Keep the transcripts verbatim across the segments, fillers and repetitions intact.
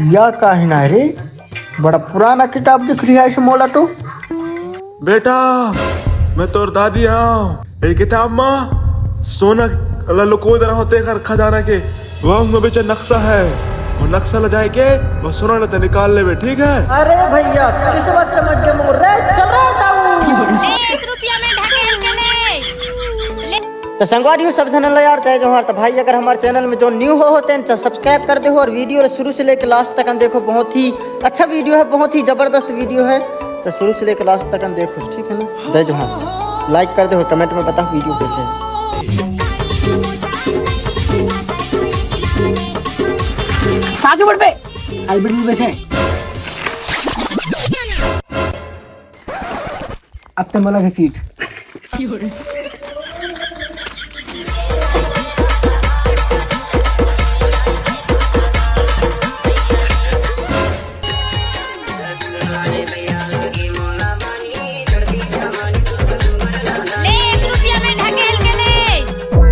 या का हे ना रे, बड़ा पुराना किताब दिख रही है इस मोला तो। बेटा, मैं तोर दादी हूँ। ये किताब मा सोना ला लुकोय दे रहा हों तेकर खजाना के। वह में बेचा नक्शा है, वो नक्शा ले जाए के वो सोना लेते निकाल लेबे, ठीक है? अरे भैया, किस बात समझ के मोर रे, चल रहा ताऊ। ले, एक रुपया में ढकेल के ले। ले। तो संगवारी हो सब झन ला यार, जय जोहार। तो भाई, अगर हमारे चैनल में जो न्यू हो होते हैं, तो सब्सक्राइब कर दे हो और वीडियो ला शुरू से लेके लास्ट तक देखो, बहुत ही अच्छा वीडियो है, बहुत ही जबरदस्त वीडियो है। तो शुरू से लेके लास्ट तक देखो, ठीक है ना? जय जोहार। लाइक कर दे हो, कमेंट में बताओ वीडियो कैसे है। साजू बढ़ पे। हाइब्रिड में वैसे। अब तो मला घसीट। ले, एक रुपया में ढकेल के ले।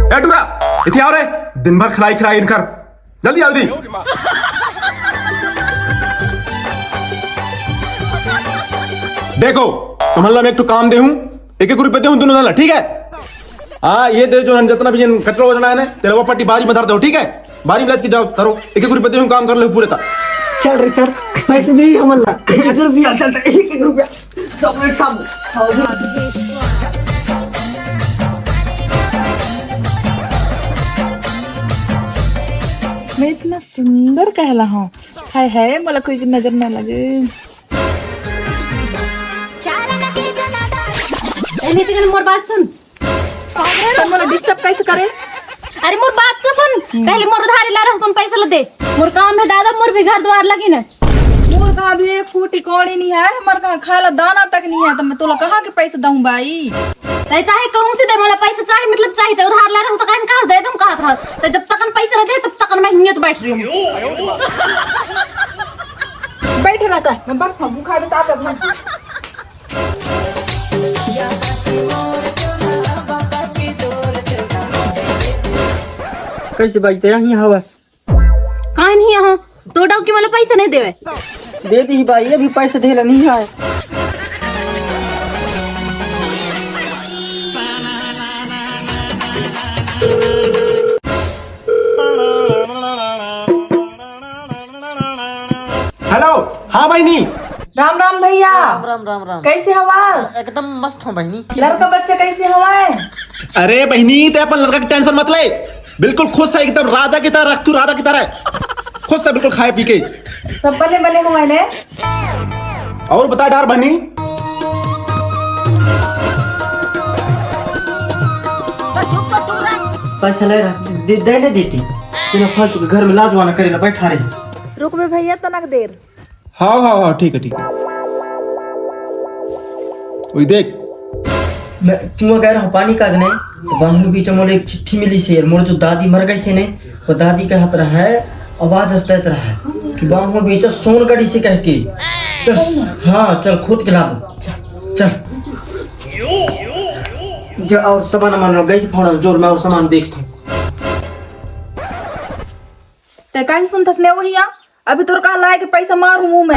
ए टूरा, इथे आओ रे। दिन भर खिलाई खिलाई इनकर। जल्दी, जल्दी। देखो, तुमन ला मैं एक ठो काम दे हूँ, एक एक रुपया दे हूँ दोनों ला, ठीक है? हाँ, ये दे जो है, जितना भी जिन कचरा वचरा है ना, तेला वो पट्टी बारी में धर दो, ठीक है? बारी में लाज के जाओ, धरो, एक एक रुपया दे हूँ, काम कर ले पूरे ता। चल रे चल, पैसे दे हमन ला, एक एक रुपया। चल, चल, एक एक रुपया। चॉकलेट खा। मैं इतना सुंदर कहला हूँ, हाय हाय, मला कोई की नजर ना लगे। ए, नितिन, मोर बात सुन। तो मोला डिस्टर्ब कैसे करे? अरे, मोर बात तो सुन। पहले मोर उधारी ला रहस, तुम पैसा ला दे। मोर काम है दादा, मोर भी घर द्वार लगी ना। मोर कहाँ भी एक फूटी कौड़ी नहीं है, हमर कहाँ खाए ला दाना तक नहीं है, तो मैं तोला कहाँ के पैसा दऊं भाई? तै चाहे कहूँ से दे, मोला पैसा चाहे, मतलब चाहे, तै उधार ला रहस तो कहन कहाँ से दे, तुम कहाँ था? तो जब तक पैसा ना दे, तब तक मैं हियां बैठ रही हूँ। बैठ रहता है, मैं बैठ भूखा बिता कर। कैसे बाई, ते यहीं हवस? काहे नहीं यहाँ? तो डाउ कि मला पैसा नहीं देवे। दे दी बाई, अभी पैसा देला नहीं है। हेलो, हाँ बहिनी। राम राम भैया। राम राम राम राम। कैसे हवास? एकदम मस्त हूँ बहिनी। लड़का बच्चा कैसे हवाए? अरे बहिनी, ते अपन लड़का की टेंशन मत ले, बिल्कुल खुश है, एकदम राजा की तरह रख तू, राजा की तरह खुश है बिल्कुल खाए पी के। सब बने बने हुए ने। और बता डार बहिनी। पैसा ले रहा, दे, दे नहीं देती। बिना फालतू के घर में लाजवाना करे ना बैठा रही। रुक बे भैया, तनक देर। हाँ, हाँ, हाँ, ठीक है, ठीक है। वही देख। मैं, तू अगर हम पानी काज नहीं, तो बाहु बीच में एक चिट्ठी मिली से, मोर जो दादी मर गई से ने, वो दादी का हाथ रहा है, आवाज हंसता रहा है कि बाहु बीच सोन गड़ी से कह के। चल, हाँ, चल, खोद के ला। चल। जा और सामान मान लो, गई फोन जोर में और सामान देखता हूँ। ते काहे सुनथस ने वही आ? अभी तोर कहा लाए के पैसा मारू मुंह में।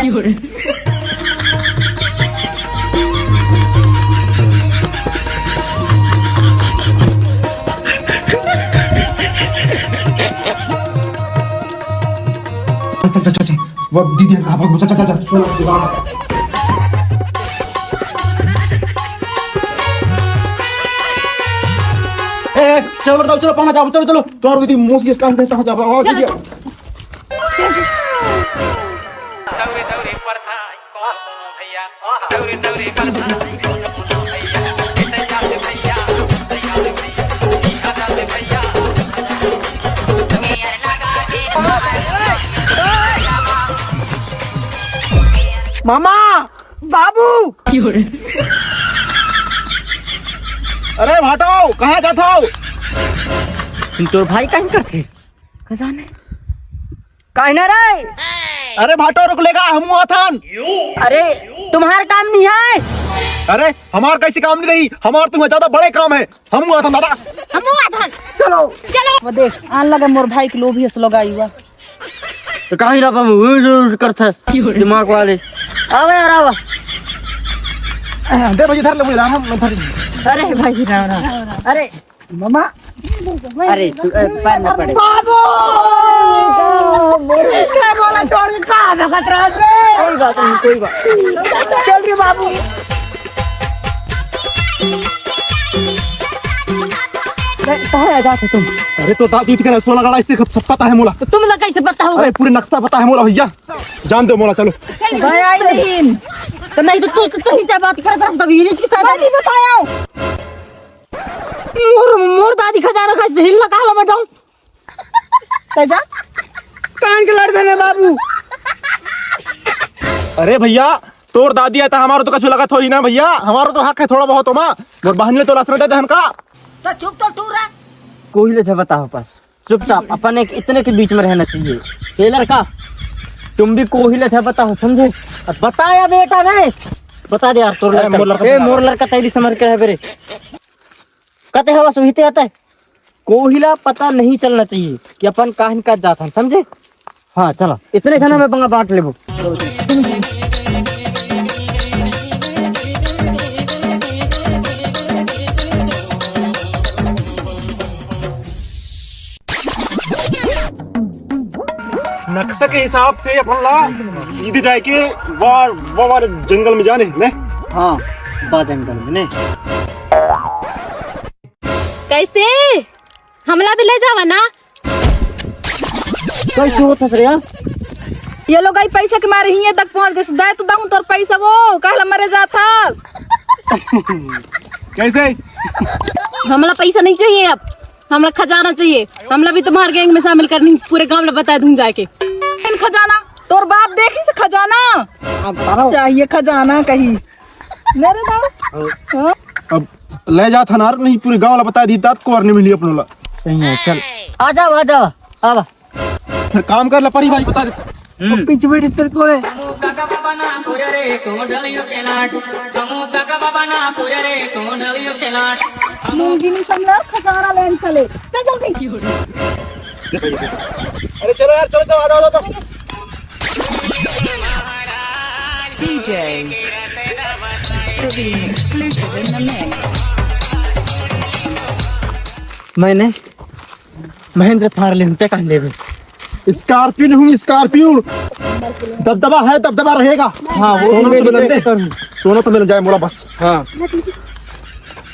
चल, चल, चल, चल। वो दीदी ने कहा, भाग, चल, चल, चल, चल। ए, ए, चलो, बताओ, चलो, पहुंच जाओ, चलो, चलो। तो और दीदी, मोसी इसका अंदर पहुंच जाओ, और चलो, दीदी। चलो। मामा, बाबू। अरे भाटो, कहाँ जात हो? तोर भाई कहीं करथे? का जाने। काहे ना रे? अरे भाटो, रुक लेगा, हमू आथन। अरे, तुम्हार काम नहीं है। अरे, हमार कैसे काम नहीं रही? हमार तुम्हें ज्यादा बड़े काम है। हमू आथन दादा। हमू आथन। चलो। चलो। वो देख, आन लगे मोर भाई के लोभी से लगाई हुआ। तो कहीं ना बाबू, उ, उ, उ करथस दिमाग वाले। आवा यार, आवा। दे भैया, धर ले, मुझे राम, मैं धर ले। अरे भाई, राम राम। अरे मामा। अरे तू, अरे, पैर न पड़े। बाबू! क्या बोला, चोर का भगत राज रे? कोई बात नहीं, कोई बात। चल रे बाबू। नहीं, कहाँ आ जाते तुम? अरे तो दादी इतने सोलह गला इससे सब पता है मोला। तो तुम लगा इसे पता होगा? अरे पूरे नक्शा पता है मोला भैया। जान दो मोला, चलो। भाई आई नहीं। तो नहीं तो तू तो सही से बात करता, हम तभी नहीं किसा नहीं बताया। मोर, मोर दादी खजाना का हिल लगा लो बेटा। जा। कान के लड़ देने बाबू। अरे भैया, तोर दादी है तो हमारो तो कछु लगत होही ना भैया, हमारो तो हक है थोड़ा बहुत ओमा। मोर बहन ले तो लसना दे दहन का। तो चुप तो टूरा। कोई ले झबता हो पास। चुपचाप अपन एक इतने के बीच में रहना चाहिए। ये लड़का, तुम भी कोहिला था, बताओ, समझे? अब बताया बेटा ने, बता दे यार, तोर ए, लड़का, मोर लड़का ए, समझ मोर लड़का तेरी समझ के है बेरे। कहते हवा सुहिते आता है, कोहिला पता नहीं चलना चाहिए कि अपन काहन का जात हन, समझे? हाँ, चलो, इतने जना में बंगा बांट लेबो। नक्शा के हिसाब से अपन ला सीधे जाके वा, वा वाले जंगल में जाने ने। हाँ, बा जंगल में ने। कैसे? हमला भी ले जावा ना। कैसे होत हस रे? ये लोग आई पैसा के मारे हिये तक पहुंच गए। दे तो दऊं तोर पैसा, वो कहला मरे जात हस। कैसे? हमला पैसा नहीं चाहिए अब, हमला खजाना चाहिए। हमला भी तुम्हारे गैंग में शामिल करनी, पूरे गांव में बता दूं जाके। इन खजाना, तोर बाप देखी से खजाना। अब बताओ। चाहिए खजाना कहीं। मेरे दाऊ। हाँ? अब ले जात हनार नहीं, पूरे गांव ला बता दी, तात को और नहीं मिली अपनों ला। सही है, चल। आ जाओ, आ जाओ, आ बा। फिर काम कर ला, परी भाई बता दे। हम्म। पीछे बैठ तेरे को रे। मूंगी नहीं समला, खजाना लेन चले। चल जल्दी। अरे चलो यार, चलो, चलो, आ जाओ, आ जाओ। D J Praveen exclusive in the mix. मैंने महेंद्र थार ले हूँ, ते कहाँ लेबे? स्कॉर्पियो नहीं हूँ, स्कॉर्पियो। दबदबा है, दबदबा रहेगा। हाँ, वो सोना तो मिलते, सोना तो मिल जाए मोला बस। हाँ।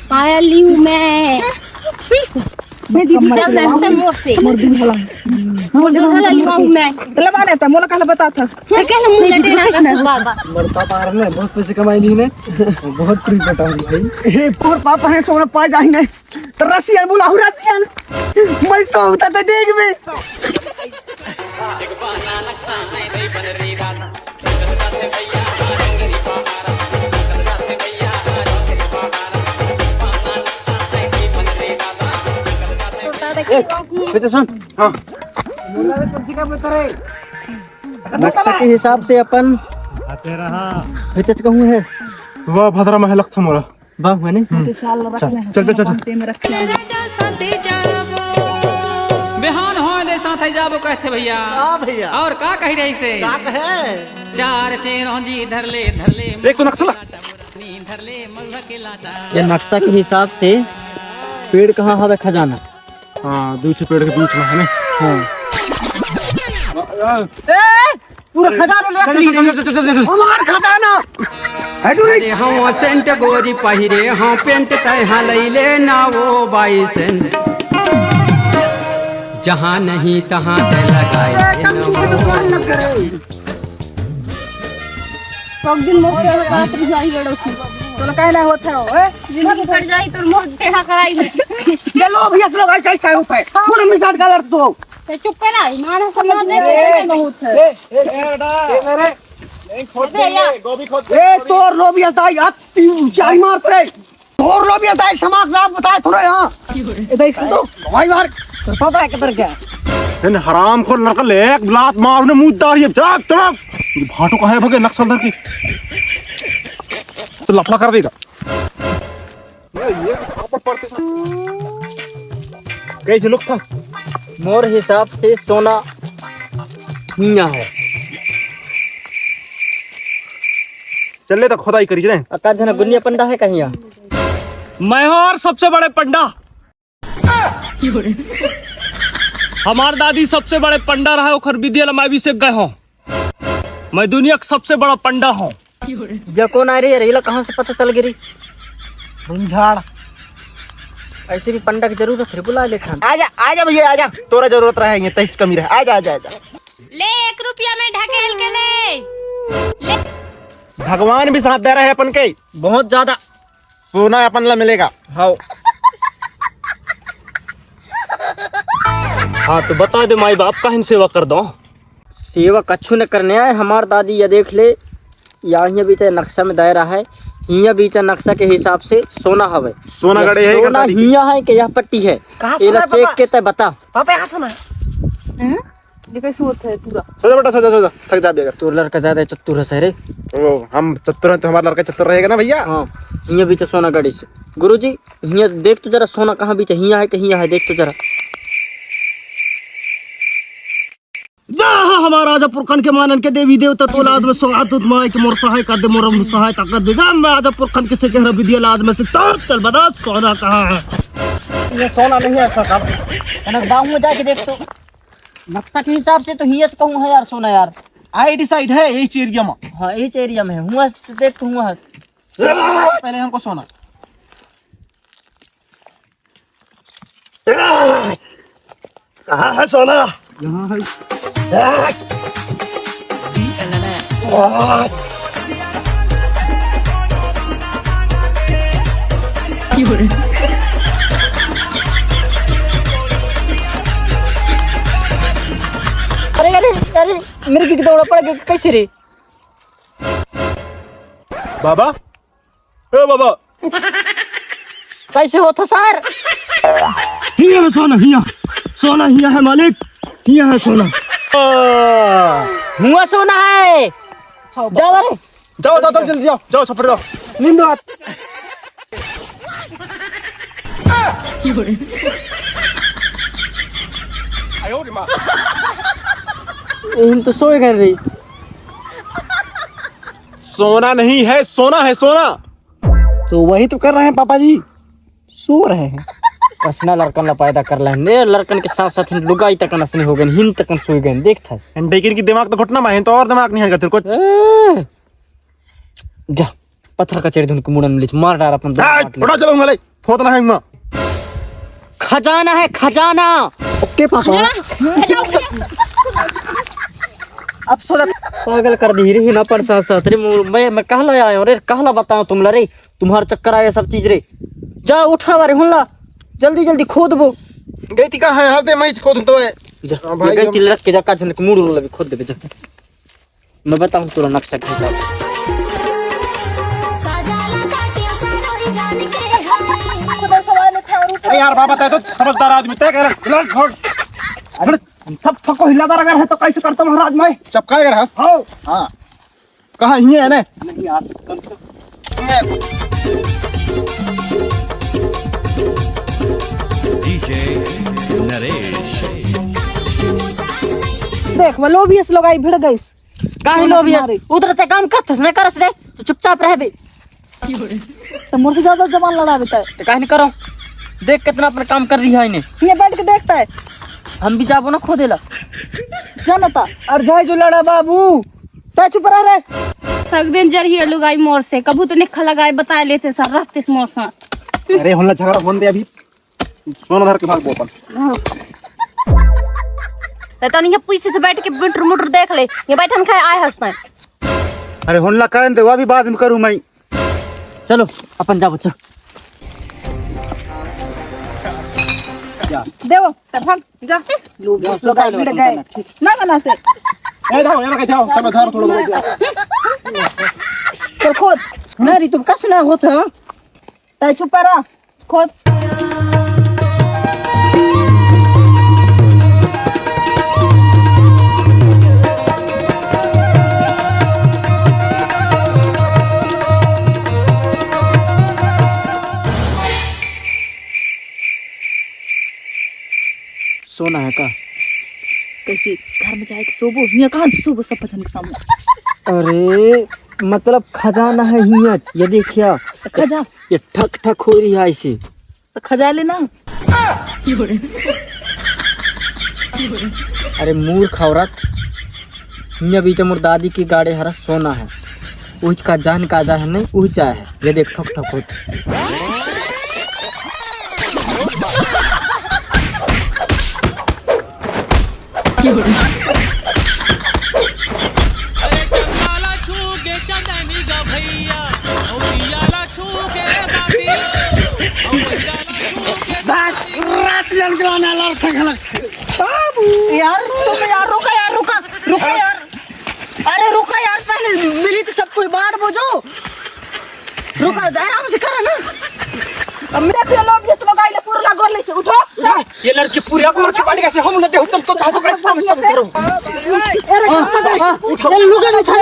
पाया ली हूँ मैं। मैं दीदी चल, रास्ते मोड़ से। मोर दुल्हन। मोर दुल्हन ली हूँ मैं। ले माने त मोला कहला बता थस। ते कहला मुंह लटे ना बार बार। मोर पापा ने बहुत पैसे कमाई ली ने। बहुत ट्रिप बता भाई। हे तोर पापा है सोना पा जाएंगे। तो रसियन बुलाओ, रसियन। मैं सो उठा तो देख भी। ए, पीछे सुन। हाँ। नक्शा के हिसाब से अपन आते रहा। हिचच कहूँ है। वाह, भद्रा महलक था मोरा। वाह, है नहीं? हम्म। चल, चल, चल, चल। बिहान हो दे साथ जाबो कहते भैया। हाँ भैया। और का कही रही से? का कहे? चार चेरों जी धर ले, धर ले। देख तो नक्शा। धर ले महुआ के लाटा। ये नक्शा के हिसाब से पेड़ कहाँ हवे खजाना? हाँ, दू ठे पेड़ के बीच में है ना? हाँ। ए, पूरा खजाना लूट ली रे। चल, चल, चल, चल, चल। हमार खजाना। हटू रे। अरे हाँ, सेंट गोरी पहिरे, हाँ, पेंट तय हाँ लैले ना वो बाई सेंट। जहाँ नहीं तहाँ ते लगाए। एक दिन मोर के हाथ जाई लड़ो की। तोला काहे ना होत है, ओए? जिंदगी कट जाई तोर मोर के हाथ कराई। ये लो भैया, चलो भाई, कैसा होता है? पूरा मिजाज गलत दो। ते चुप कर ना, मारा समझ दे, ए, कैसे बहुत है। ए, ए, ए, बेटा। ए, मेरे। नहीं, खोद अबे देंगे, यार। गोभी खोद ए, देंगे, गोभी। तोर लोबिया दाई, अब तू जाई मार पड़े। तोर लोबिया दाई, समाज में आप बताए थोड़ा यहाँ। ए, दाई, सुन तो। भाई मार। तेरे पापा है किधर गया? इन हराम खोर लड़का ले, एक लात मार, उन्हें मुद्दा, ये जाग, जाग। ये भाटो कहाँ है भगे, नक्सल धर के। तो लफड़ा कर देगा। ये, ये पापड़ पड़ते हैं। कैसे लोग था? मोर हिसाब से सोना हियाँ है। चल ले तो खोदाई करी रे। अका धना गुनिया पंडा है कहीं यहाँ? मैं हूँ और सबसे बड़े पंडा। हमार दादी सबसे बड़े पंडा रहा, ओखर विद्या ला मैं भी सीख गए हूँ। मैं दुनिया का सबसे बड़ा पंडा हूँ। ये कौन आ रही है? रेला कहाँ से पता चल गिरी? बुंझाड़। ऐसे भी पंडा की जरूरत है, बुला लेते हैं। आजा, आजा भैया, आजा। तोरा जरूरत रहे, ये तहिच कमी रहे। आजा, आजा, आजा। ले, एक रुपया में ढकेल के ले। ले। भगवान भी साथ दे रहे अपन के। बहुत ज्यादा। सोना अपन ला मिलेगा। हाँ। हाँ, तो बता दे माई बाप, काहे न सेवा कर दो? सेवा कछु न करने आए, हमार दादी, ये देख ले, या हियाँ बीच नक्शा में दायरा है, हियाँ बीच नक्शा के हिसाब से सोना हवे। सोना या गड़े है, सोना दादी की। हियाँ है कि यह पट्टी है? कहाँ एला सोना है, चेक पापा? के तय बता। पापा, यहाँ सोना है। हम्म? ये कैसे होता है पूरा? सो जा बेटा, सो जा, सो जा, थक जा बेटा। तोर लड़का ज्यादा चतुर है रे। ओ, हम चतुर हैं तो हमारा लड़का चतुर रहेगा ना भैया। हाँ, हियाँ बीच सोना गड़े से। गुरुजी, हियाँ देख तो जरा सोना कहाँ बीच है, हियाँ है कि हियाँ है, देख तो जरा। जा हमार राजा पुरखन के मानन के देवी देवता तोला आज में सौगात दूत माई के मोर सहाय कर दे, मोर सहायता कर दे। जा मैं राजा पुरखन के से कह रहा विद्या लाज में से तोर चल बता सोना कहाँ है? ये सोना नहीं है सरकार। कनक गाँव में जाके देख तो, नक्शा के हिसाब से तो हियाँ से कहूँ है यार सोना यार। आईडी साइड है यही एरिया में। हाँ, यही एरिया में है। हुआ से देख तो हुआ है। पहले हमको सोना। कहाँ है सोना? यहाँ है। अरे, अरे, अरे, मेरे की दौड़ा पड़ गई, कैसे रे? बाबा, ए बाबा। कैसे हो तो सर? हिया है सोना, हिया। सोना हिया है मालिक, हिया है सोना। हुआ सोना है। जाओ रे। जाओ, जाओ, जाओ, जल्दी जाओ, जाओ, छपड़ जाओ। नींद दो हाथ। इन तो सोए गए रही। सोना नहीं है, सोना है, सोना। तो वही तो कर रहे हैं पापा जी, सो रहे हैं। कसना लड़कन ला पैदा कर लेने, लड़कन के साथ साथ लुगाई तक नसनी हो गए, हिन तक सोई गए, देख था। डेकिन की दिमाग तो घुटना में है, तो और दिमाग नहीं है तेरे को। ए, जा, पत्थर का चेड़ धुन के मुड़न में मार डार अपन। बड़ा चलो हमारे। थोतना है माँ। खजाना है, खजाना। ओके पापा। खजाना? अब सोना। पागल कर दी रे ना पर साथ साथ रे। मु-, मैं, मैं कहला आया हूँ रे, कहला बताऊँ तुम ला रे, तुम्हारे चक्कर आया सब चीज रे। जा उठा रे, हुन ला, जल्दी जल्दी खोद वो। गई थी कहाँ है? हर दे मैं खोद तो है। जा, हाँ, ये भाई, गई हम तिलक के जा, का झनक मूड़ लगे, खोद दे जा। मैं बताऊँ तोला नक्शा के हिसाब से। अरे यार बाबा, तय तो समझदार आदमी, तय कह रहा, अरे हम सब फको हिलादार अगर है तो कैसे करता महाराज मैं? चपकाए अगर हंस। हाँ। हाँ। कहाँ हिये है ने? नहीं यार। डीजे नरेश। देख, वो लोभी अस लोग आई भिड़ गइस। काहे लोभी अस? मारे। उधर ते काम करथस ना करस रे, तो चुपचाप रहबे। तो मोर से ज्यादा जबान लड़ावे तय। तो काहे नहीं करो? देख कितना अपना काम कर रही है इन्हें। ये बैठ के देखता है। हम भी जाबो ना खोदे ला। जनता। और जाए जो लड़ा बाबू। तय चुप रह रे। सगदेन जरिए लुगाई मोर से, कभू तो निखा लगाए बताए लेते सर रहते मोर साथ। अरे होला झगड़ा होन दे अभी। सोना धर के भाग बोतल। हाँ। ते तो नहीं पीछे से बैठ के बिटर मुटर देख ले, ये बैठन खाए आए हंसता है। अरे होनला करन दे, वो भी बाद में करूँ मैं। चलो, अपन जा बच्चा। देवो, ते भाग, जा। लो, जा, लो, सुता लो, भिड़ गए। ना, ना, ना से। ए, जाओ, यहाँ का जाओ, चलो, झाड़ थोड़ा बहुत जाओ। तो खुद, ना री, तुम कस ना होता। तय चुप रहा। खुद। सोना है का? कैसे घर में जाके सोबो, हियाँ कहाँ सोबो सब झन के सामने? अरे, मतलब खजाना है हियाँ, ये देखिया। तो खजा। ये ठक ठक हो रही है ऐसे। तो खजा लेना। अरे मूर्ख औरत, हियाँ बीच मोर दादी के गाड़े हरा सोना है, उहिच का जान का जा है नहीं, उहिच आया है। ये देख ठक ठक होत। अरे चंदाला छू के चंदनी गा भैया, ओ पियाला छू के बातियो, ओ पियाला छू के बस, रात जल के आने वाला था खलक। बाबू। यार, तुम यार, रुका यार, रुका, रुका यार। अरे रुका यार, पहले मिली तो सब कोई बांट बोझो। रुका, आराम से करा ना। अब मेरे को लोग ये लोग आइले पूरा गोर ले से उठो। ये लड़की पूरी अगोर की पानी कैसे हम न देहु, तुम तो चाहो तो कैसे तुम करो। अरे हाँ, हाँ, उठा। ये लोग उठा।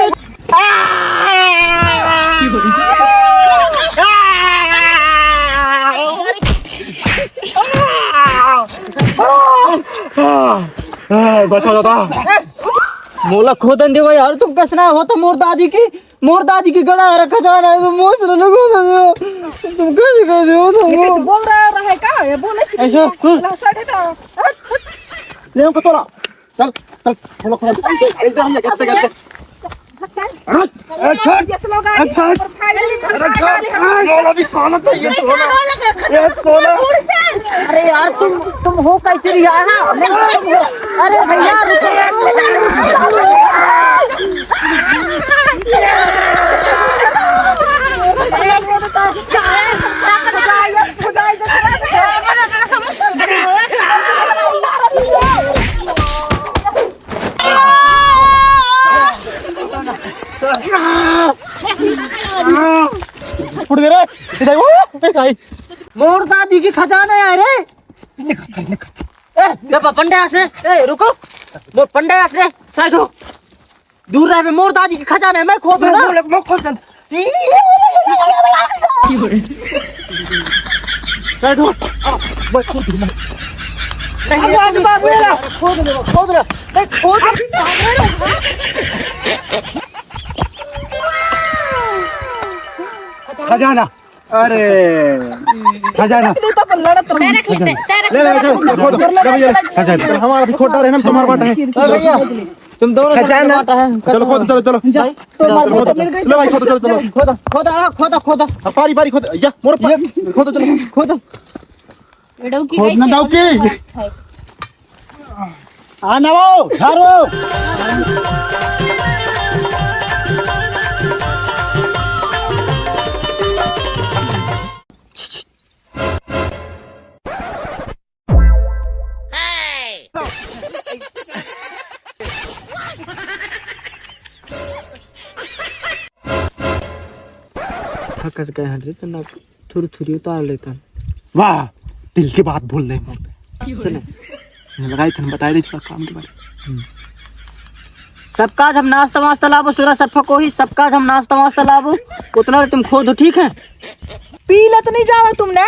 बचा जाता। मोला खोदन देवा यार, तुम कसना हो तो मोर दादी की, मोर दादी की गड़ा रखा जा रहा है, तो मोर से लगो दे। तुम कैसे कर रहे हो तुम? ये कैसे बोल रहा है का? ये बोले ऐसा, हाँ। ले हमको तोला। चल, चल, हम लोग, चल, चल, चल, चल, चल, चल। अरे, ए, छोड़। ए, छोड़। अरे, छोड़। मोला भी साला था, ये सोना। ये सोना। अरे यार, तुम, तुम हो कैसे यार? अरे भैया, रुको। फुट गए रे। इधर, ओ, ए, भाई। मोर दादी की खजाना है रे। ए, ये प-, पंडे आस रे। ए, रुको। मोर पंडे आस रे। साइड हो। दूर रह बे, मोर दादी की खजाना है, मैं खोद ना। मोर, मोर खोद कर। साइड हो। आ, मैं खोद दूंगा। नहीं, अरे, बाबू, ये ला। खोद ले, खोद ले। नहीं, खोद। खजाना। अरे, खजाना। इतने तो अपन लड़त रहो। पैर रख ले, पैर रख ले, ले, ले, ले, ले, खोदो, ले भैया, खजाना। चल, हमारा भी छोटा रहे ना, तुम्हारा बांटा है। चल भैया, तुम दोनों खजाना। बांटा है। चलो, खोदो, चलो, चलो। जा, भाई, तो मार खोदो, दो, तो खोदो। मिल गई। ले भाई, खोदो, चलो, चलो। खोदो, खोदो, खोदो, खोदो। हाँ, पारी, पारी, खोदो। या, मोर पा-, ये खोदो, चलो। खोदो। डौकी खोदना, कैसे डौकी। है? आना वो, झारो। थकस गए हन रे, तो ना थुरथुरी उतार लेतन। वाह, दिल की बात बोल रहे मोर। चले, लगाई थन, बताए दे थोड़ा काम के बारे में। सब काज हम नाश्ता वास्ता लाबो, सुरा सब फकोही, सब काज हम नाश्ता वास्ता लाबो, उतना तुम खोदो, ठीक है? पी ले तो नहीं जावा तुमने?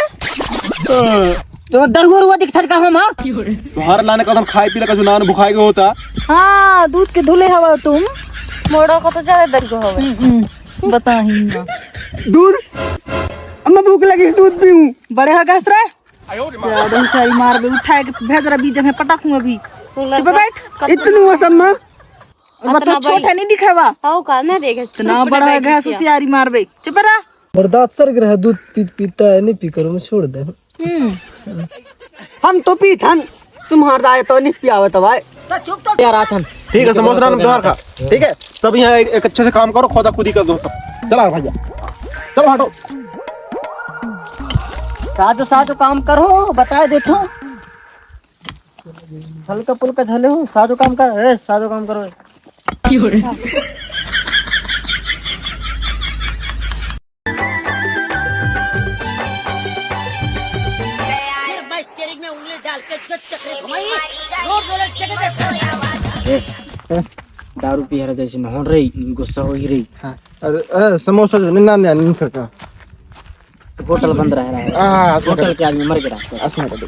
तो दरुआ रुआ दिख छटका हम, हाँ? तुम्हारा नाने कसम खाए पी ले, कसम नान बुखाए के होता। हाँ, दूध के धुले हवा तुम। मोड़ो को तो ज्यादा दरुआ हवा। हम्म, हम्म, बता ही ना। दूध? अम्मा भूख लगी, दूध पीऊं। बड़े हो गैस रे। ज्यादा होशियारी मार बे, उठाए के भेज रहा बीच जगह पटक हूँ अभी। चुप बैठ। इतनी वो सब माँ। और बता, छोटा नहीं दिखावा। आओ का ना देखे, इतना बड़ा है गैस, होशियारी मार बे। चुप रहा। और दांत सर ग्रह दूध पी पीता है, नहीं पी करो, मैं छोड़ दे। हम्म। हम तो पी थन, तुम्हार दाए तो नहीं पियावे तो भाई। तो चुप तो यार, आ थन। ठीक है, समोसा नान तुम्हार खा। ठीक है, सब यहाँ एक, एक अच्छे से काम करो, खोदा खुदी कर दो सब। चला भैया, चलो हटो। साजो साजो काम करो, बताए देथो। हल्का फुल्का झले हो, साजो काम कर, ए, साजो काम करो। ए, ए, दारू पी हरा जैसे नहन रही, गुस्सा हो ही रही। हाँ, अरे, ए, समोसा जो निन्ना ने निखर का। होटल बंद रह रहा है। हाँ, असमा होटल कर। के आदमी मर गया। असमा कर दे।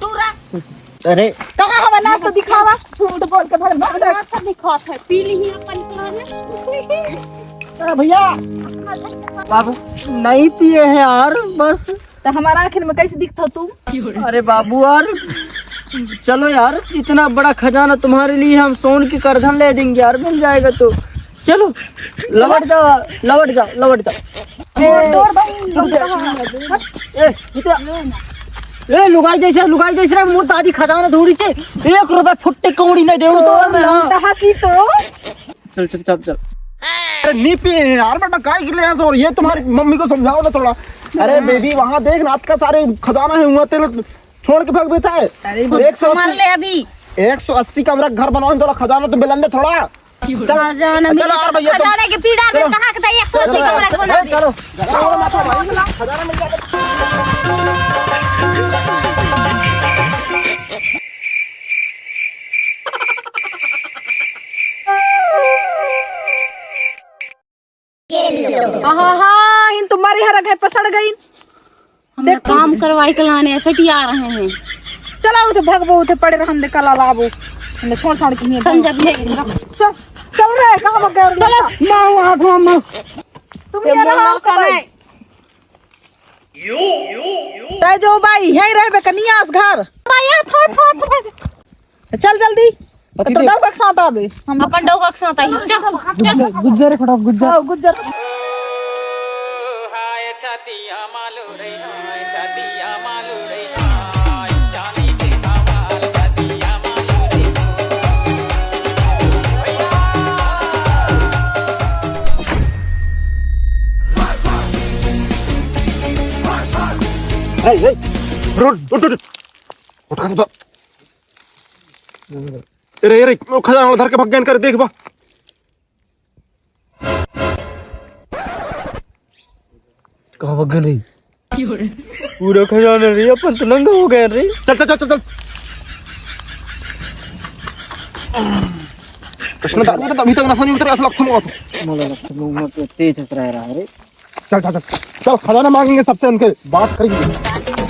टूरा। अरे कहाँ हवा नाश्ता दिखावा? झूठ बोल के भर भर। नाश्ता दिखात है, पी ली अपन। अरे भैया। बाबू, नहीं पिए हैं यार, बस। तो हमारा आखिर में कैसे दिखता तू? अरे बाबू यार, चलो यार, इतना बड़ा खजाना तुम्हारे लिए हम सोन की करधन ले देंगे यार, मिल जाएगा तो। चलो, लवट जाओ, लवट जाओ, लवट जाओ। ए, दौड़, दौड़, दौड़, दौड़। ए, इतना, ए, लुगाई जैसे, लुगाई जैसे रे, मुर्दारी खजाना धूड़ी से एक रुपया फुट्टे कौड़ी नहीं देऊ तो मैं, हाँ। कहा की तो? चल, चल, चल, चल। अरे, नहीं पिए हैं यार, बेटा, काय के लिए ऐसा? और ये तुम्हारी मम्मी को समझाओ ना थोड़ा। अरे, बेबी, वहाँ देख, रात का सारे खजाना है, वहाँ तेरे छोड़ के फेंक देता है। अरे, एक सौ अस्सी, मार ले अभी। एक सौ अस्सी कमरा घर बनाओ, थोड़ा खजाना तो मिलन दे थोड़ा। चल, खजाना चलो मिल-, यार भैया, तुम खजाने की पीड़ा में चलो। कहाँ के एक सौ अस्सी चलो, कमरा ए, बना दे। चलो। हाँ, हाँ, हाँ, इन तुम्हारी हर घर पसड़ गई। हम देख काम करवाई के लाने सटिया रहे हैं। चला उठे भगबो, उठे पड़े रहन दे, कला लाबो। हमने छोड़ छाड़ के नहीं हम जब नहीं चल, चल रे, कहाँ भाग गए? चलो। माँ, वहाँ थो, माँ। तुम ये ये रहा बोला आपका का भाई। नहीं? तय जो भाई, यहीं रहबे कनियास घर। भाई, आ, थो, थो, थो। चल जल्दी। पति तो देव। डौका के साथ आबे। हम अपन डौका के साथ आई। चल। गुज्जर, गुज्जर है, खड़ा गुज्जर। हाँ, गुज्जर। ए, ए, रुक, उठ, उठ, उठ। उठा दो। अरे, अरे, वो खजाना धर के भग गए कर, देख बा। कहाँ भग गए रे? पूरा खजाना रे, अपन तो नंगा हो गए रे। चल, चल, चल, चल, चल। कृष्ण दारू तो अभी तक नशा नहीं उतरा, ऐसा लगता है। मला लगता है, मुंह में तो तेज हंस रहा है रे। चल, चल, चल, चल, खजाना मांगेंगे सबसे, उनके बात करेंगे।